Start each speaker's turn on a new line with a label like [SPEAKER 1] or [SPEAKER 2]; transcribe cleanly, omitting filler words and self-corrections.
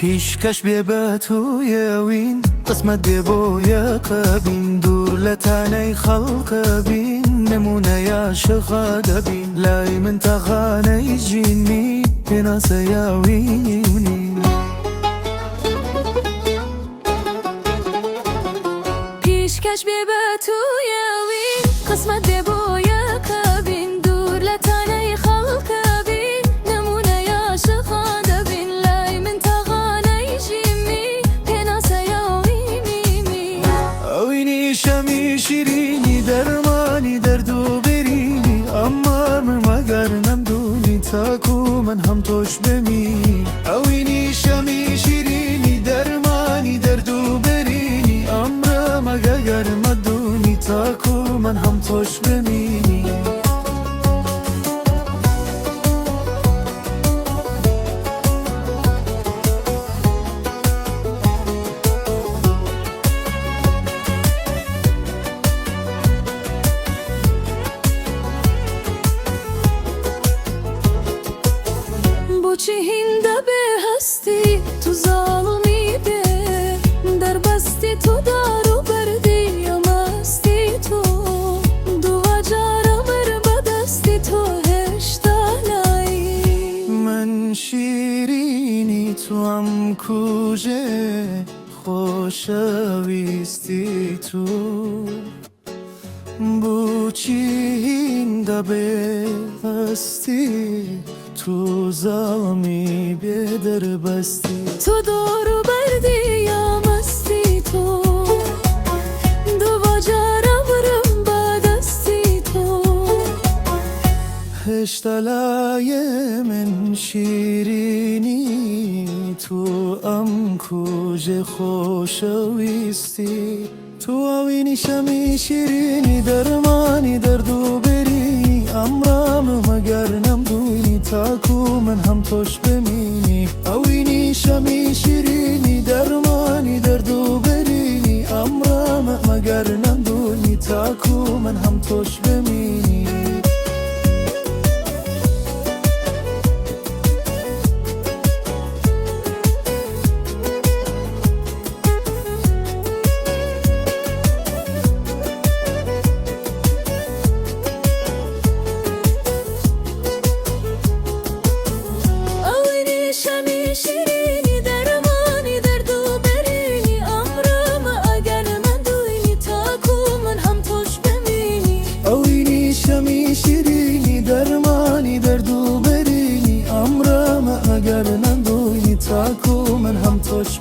[SPEAKER 1] پیشکەش بێ بە تۆیەوین، قسمەت بێ بۆ یەکەبین، دوور لە تانەی خەڵکە بین، نمونە یا شغا دەبین، لای من تاغانەی ژینی پێناسەیاوینی منی.
[SPEAKER 2] پیشکەش بێ بە تۆیەوین، قسمەت بێ بۆ یەکەبین، دوور لە تانەی خەڵکە بین، نمونە یا شغا دەبین، لای من تاغانەی ژیمی پێناسەیاوینی می.
[SPEAKER 1] ئەوینی شەمی شیرینی، دەرمانی دەرد و برینی، ئەمما من مەگەر نەمدونی تاکو من هەم تۆش بمینی. ئەوینی شەمی شیرینی، دەرمانی دەرد و برینی، ئەمرە مەگەگەر مەدونی تاکو من هەم تۆش بمینی.
[SPEAKER 2] بۆچی هیندە بێ هەستی تو زاڵمی بێ دەربەستی، تۆ دار و بەردی ئەمەستی، تۆ دوواجارە مر بەدەستی تۆ هێشتا لای
[SPEAKER 1] من شیرینی تو ئەم کوژێ خۆشەویستی تو، بۆچی هیندە بێ هەستی تو زاڵمی بێ دەربەستی؟
[SPEAKER 2] تۆ دار و بەردی یا مەستی، تۆ دواجارە مرم بەدەستی تۆ.
[SPEAKER 1] هێشتا لای من شیرینی تو ئەم کوژێ خۆشەویستی تو، ئەوینی شەمی شیرینی، دەرمانی دەرد و برینی، ئەمرام مەگەر نەمدونی تاکو من هەم تۆش بمینی. ئەوینی شەمی شیرینی، دەرمانی دەرد و برینی، ئەمرام مەگەر نەمدونی تاکو من هەم تۆش بمینی.
[SPEAKER 2] ئەوینی شەمی شیرینی، دەرمانی دەرد و برینی، ئەمرم ئەگەر مەدوینی تاکو من هەم تۆش بمینی.
[SPEAKER 1] ئەوینی شەمی شیرینی، دەرمانی دەرد و برینی، ئەمرم ئەگەر نەمدونی تاکو من هەم تۆش.